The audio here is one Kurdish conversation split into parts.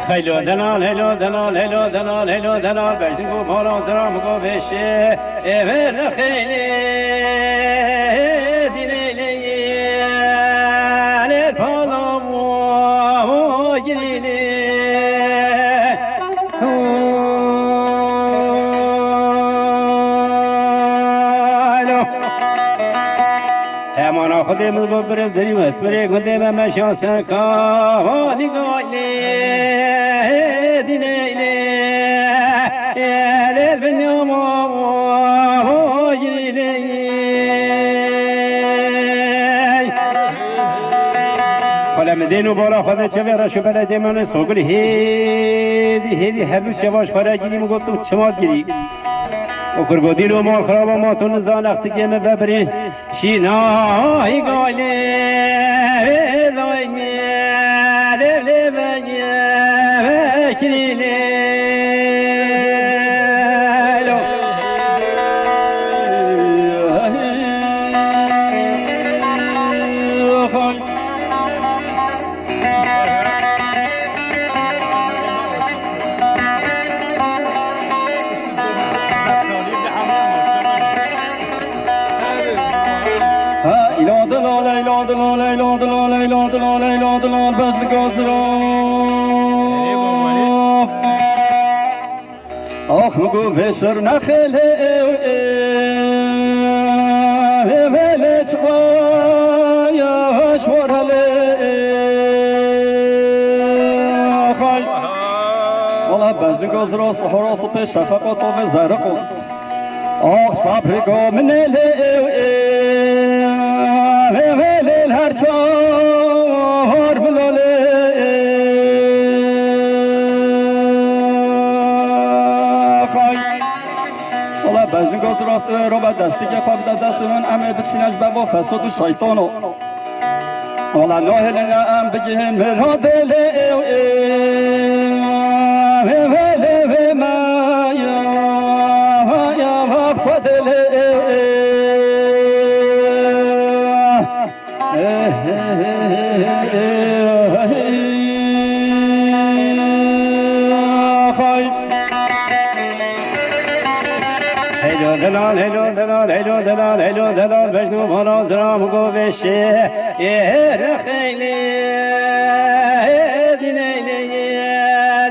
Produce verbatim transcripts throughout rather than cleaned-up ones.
Xeylo delal, heylo delal, heylo delal, heylo delal, bejn go mala ziram go veşe, eve de xeylê, dînê leyê, lê pala mo, girînê. Hemana Xwedê min bo birê zerî û esmerê gundê me meşa ser kavanî galê dînê lê, lê bin yama girî lê. Xwele min dên û bala xwe de çevê reş û belê dê min sogul hêdî hêdî her du çevaş xwe re girî min got tu çima girî. û kurgodîn û mal xiraba ma tu nizan extikê min vebirî. Şînahî galê vê daymê lê lê vegê vekirî lê. Ha, îlan dilal, îlan dilal, îlan dilal, îlan dilal, îlan dilal, beznika zirof. Ax, go vê şir nexêlê ew ê, vê vê lê çiqa ya şwarelê ê. Axay. Wala beznika zirof, horos û pê şefeqa tovê zerriqo. Ax sabrî go min ê lê ew ê, vê vê lê her çar milalê ê. Xay. Wala bejnika zirof tu ê robe destikê xwe bide destê min, em ê biçîne ji ber bo fesod û şeytano. Wala nahêlin ya em bigihên miradê lê ew ê, vê vê lê vê me ya, ya, ya, sedê lê ew ê. Xay. Heylo delal, heylo delal, heylo delal, heylo delal, bejno bana ziram go veşe, ê her xeylê, ê dînê leyê,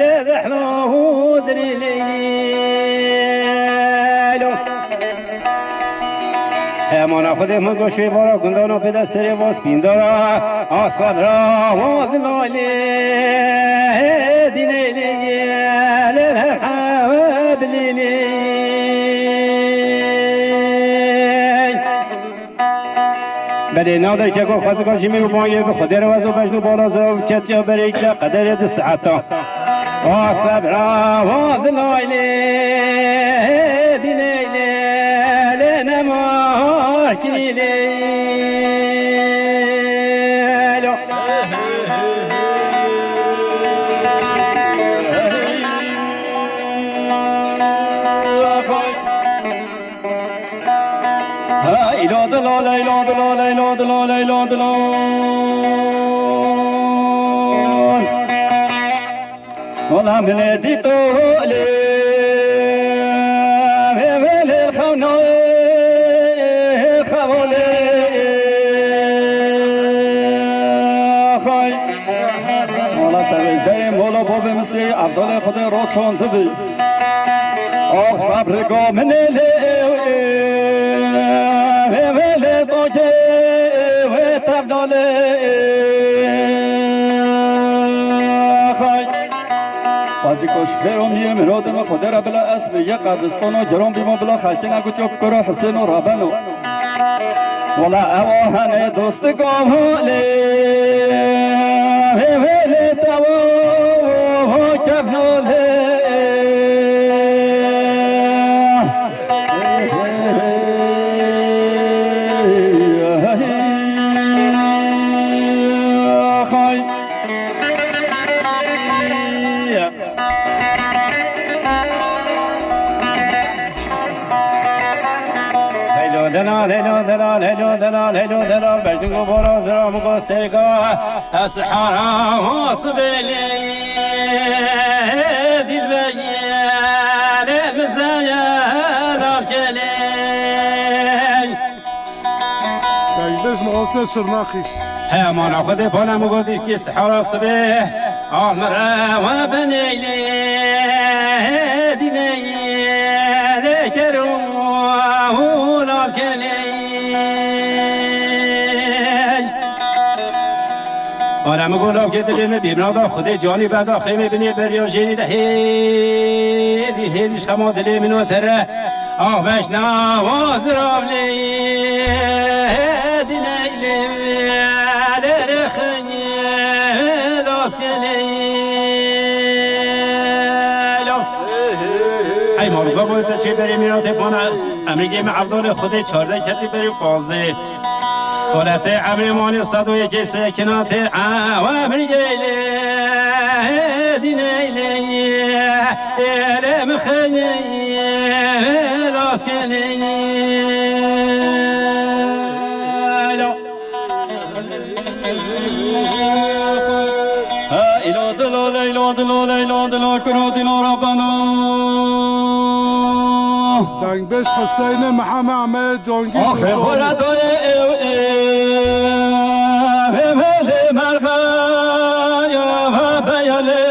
lê dehlo hudrî leyê. Heylo. Hemana Xwedê min goşê vara gundana pêde serê va spîndara, a sabra va dilalê, dînê leyê, lê her hewe bilîlê. Belê nade keko xwezika jimî û bangê bi Xwedê re wezo bejn û bala zira û ketiya berê îkle qederê di saeta. Va sebra va dilaylê, dîneylê, lê nema kirîlê. Ha, îla dila, leyla dila, leyla dila, leyla dila. Wala min ê dîto lê, vê vê lê xewna, xevo lê, xay. Wala tevê derê mola bobê min sê Evdalê Xwedê roçon dibî. Ax sabrika min ê lê, vê vê lê tokê, vê tevna lê, xay. Qazî koş xêro miyê mirodê min Xwedê re bila ez bi yê qebristano giron bîmo bila xelkê ne gutiyo kuro Hisêno rabeno. Wala ewa hene dostika holê, hê vê lê tewa ho kevno lê. Xay. Heylo dena, Leylo delal, leylo delal, leylo delal, bejngo bora zira mugo serga. Ez hara sibê lê dilbeyê lê mizeye lavkelê. Dengdêş Muhasir Şirnaxî. He, amana Xwedê bana mugo dîskî sihara sibê. Amire we beneylê dineylê kero lavkelê. Ana min got, lavkê dilê min bîmna da, Xwedê canî berda xêmê binê beriya jênî de hêdî, hêdî ji xema dilê min û tere. Ax beş na wazir avlê, dilê lê, lê rexenî, laskelê. Ey marufa, bo te çê berê mîratê bana, emrîgê me Evdalê Xwedê çardeh ketî berê pazdeh. Xolete emrê manê sed û yekê sekinatê ewa mirgeylê, dineylê, êlê mixeylê, laskelê. Ha, îlo dilo, leylo dilo, leylo dilo, kuro dilo, Rabbana. Dengbêj Hüseyinê Mihemed Ehmed Cangî. Axê xora doyê ew ê, hê hê lê merxa ya va beyalê.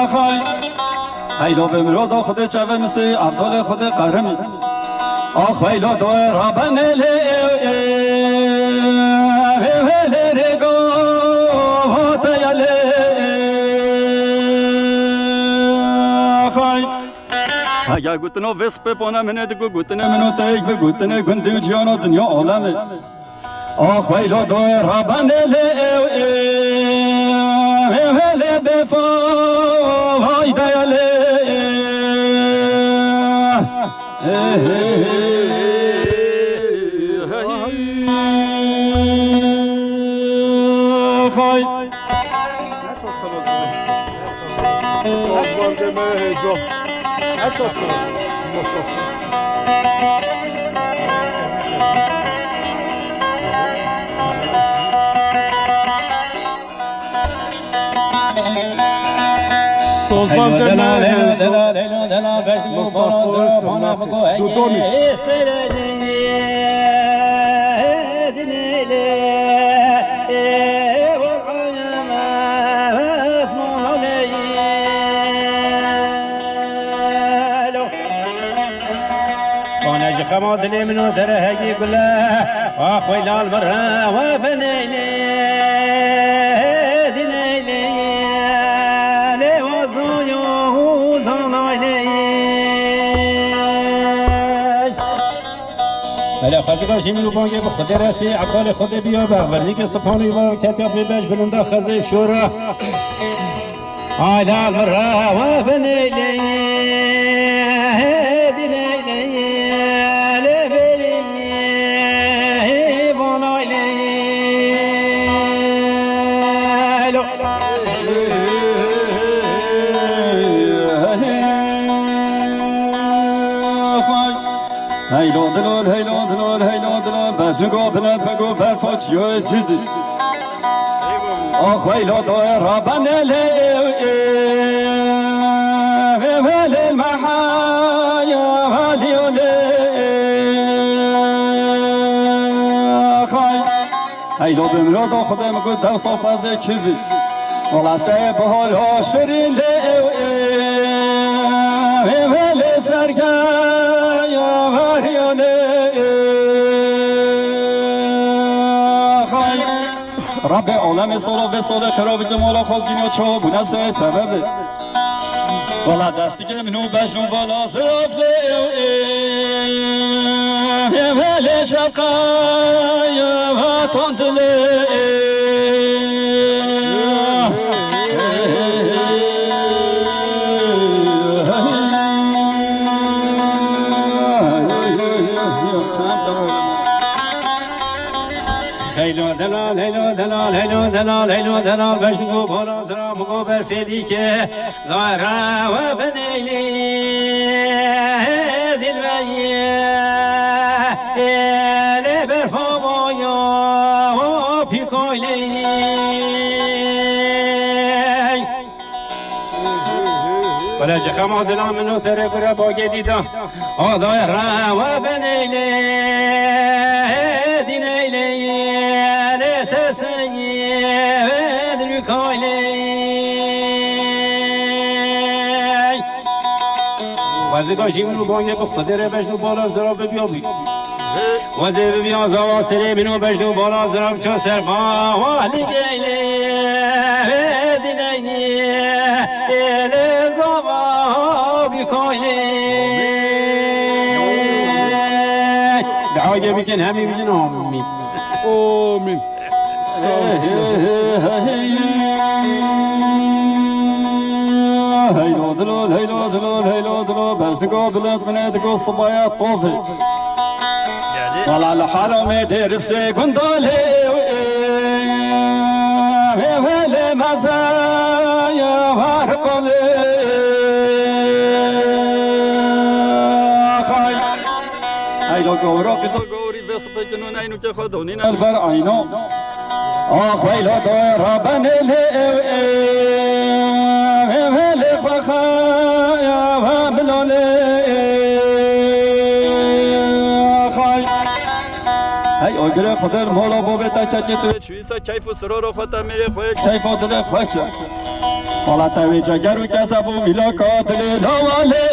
Axay. Heylo bi miro do Xwedê çeve misê, Abdolê Xwedê qerimî. Axay lo doyê rabenê lê ew ê, hê hê lê rêgo hoteyalê. Axay. Heya gotino vê spê pona min ê digo, gotinê min o teyk bi, gotinê gundê û ciyano dinya alem ê. Axweylo doê rabenê lê ew ê, ew ê lê bê fayda ya lê. Axay. Sozan deme. Mustafa Sırnak. Dudoni. Bana ji xema dilê min û derehegî gule, axwey lal min re we veneylê, dineylê, lê wazoyo û zanaylê. Hele xwezika jî min û bangê bi Xwedê resî, Ebdalê Xwedê biya be, vernîkê sipanî ve ketiya pê beş bilinda xezê şora. Ayla mira ve veneylê, dineylê, lê verî, vanaylê. Heylo dilol, heylo dilol, heylo dilol, bejingo bilet bego berfoç yo cidi. Axweylo doye rabenê lê ew ê, vê vê lê mehaya valiyo lê. Axay. Heylo bimro do Xwedê min got dew sofazê kivî. Wala seyê bihol ho şirîn lê ew ê, vê vê lê serkaya valiyo lê. Axay. Rabbê alemê solo vê solê xira bike mola xwezgîna çawa bûne se sebebi. Wala deştikê min û bejno vala ziraf lê ew ê. Ew ê lê şefqa ya vatan dilê ê. Heylo delal, heylo delal, heylo delal, heylo delal, beşngo bora zira mugo berfê dîke, zara we beneylê. Lê berfa vaya pîkayley. Wele ji xema dila min û tere gure bagê dîda. Adaya rewa beneyle, dineyle, lê seseyê vedrikayle. Wezîka jî min û bangê bi Xwedê re bejn û bala zira bibiya bî. Wezê bibiya zawa serê min û bejn û bala zira biço ser bawa li geylê. Dineyni êlê zava bî koynê. Duayê bikin, hemî bijin amîn. Amîn. Heylo dilol, heylo dilol, heylo dilol. Bejdigo bilind minê digo sibaya tofê. Wala li haramê dêrisê gundalê. Hêvele mezaya var qolê. Heylo gowro, kizo gowrî. Pêkino neyno ke xwe donîne li ber eyno. Axweylo doy rabenê lê ew ê, ew ê lê xwe xaya ve milolê. Axay. Hey, o gire xwe der mola bobê te çekê tu. Çûyîsa keyf û sirora xwe te mêrê xwe. Keyf û dilê xwe çe. Wala te wê ceger û kese bû mîlaka dilê lawalê.